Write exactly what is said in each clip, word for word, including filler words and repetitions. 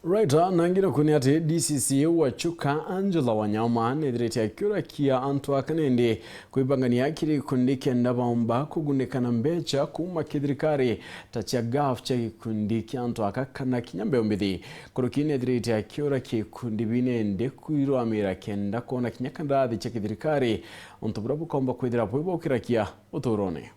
Right, ah, na ngina kuni ati D C C wa Chuka Angela Wanyama nethirite akiurakia antu aka nindi kwibangania kiri gikundi kenda baumba kugunika na mbecha kuuma kithirikari ta cia gaf cia gikundi kia antu aka kana kinya mbeu mbithi. Nkuruki nethirite akiurakia ikundi binende kwirwamira kenda kwona kinya kandarathi cia kithirikari, untu buria bukomba kwithira bwibokirakia uturone.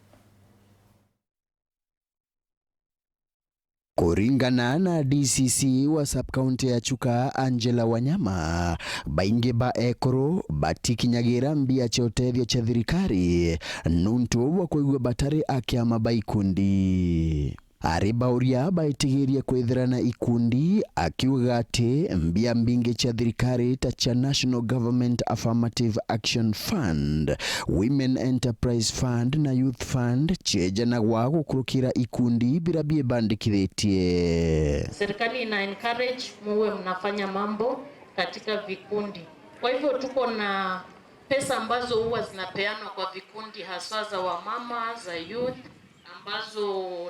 Kuringana na D C C wa sub-county ya Chuka, Angela Wanyama, baingi ba ekuru batikinyagira mbia cia utethio cia thirikari nuntu bwa kwigua batari a kiama ba ikundi. Ari bauria baitigirie kwithira na ikundi, akiuga ati mbia mbingi cia thirikari ta cia National Government Affirmative Action Fund, Women Enterprise Fund na Youth Fund ciejanagwa gukurukira ikundi biria biibandikithitie. Serikali ina encourage muwe mnafanya mambo katika vikundi. Kwa hivyo tuko na pesa ambazo huwa zinapeanwa kwa vikundi, haswa za wamama, za youth, ambazo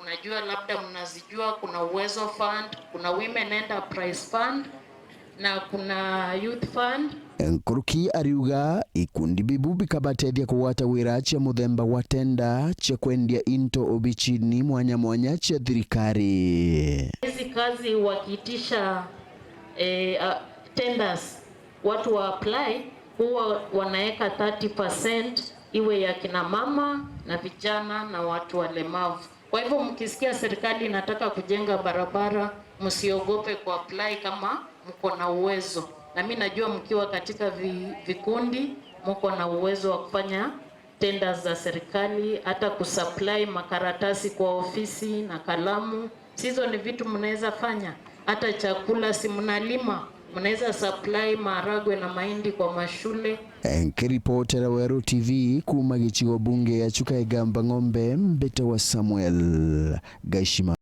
najua labda mnazijua. Kuna Uwezo Fund, kuna Women Enterprise Fund na kuna Youth Fund. Nkuruki ariuga ikundi bibu bikabatethia kugwata wira cia muthemba wa tenda cia kwendia into obichini mwanya mwanya cia thirikari. Hizi kazi wakiitisha, eh, ah, tenders, watu wa apply, huwa wanaeka thirty percent iwe ya kina mama na vijana na watu walemavu. Kwa hivyo mkisikia serikali inataka kujenga barabara, msiogope kuapply kama mko na uwezo. Na mi najua mkiwa katika vi-, vikundi, mko na uwezo wa kufanya tenders za serikali, hata kusupply makaratasi kwa ofisi na kalamu. Si hizo ni vitu mnaweza fanya? Hata chakula si mnalima, mnaweza supply maharagwe na mahindi kwa mashule. Nkiripotera Weru T V kuuma gicigo bunge ya Chuka Igamba Ng'ombe, mbitawa Samuel Gaishima.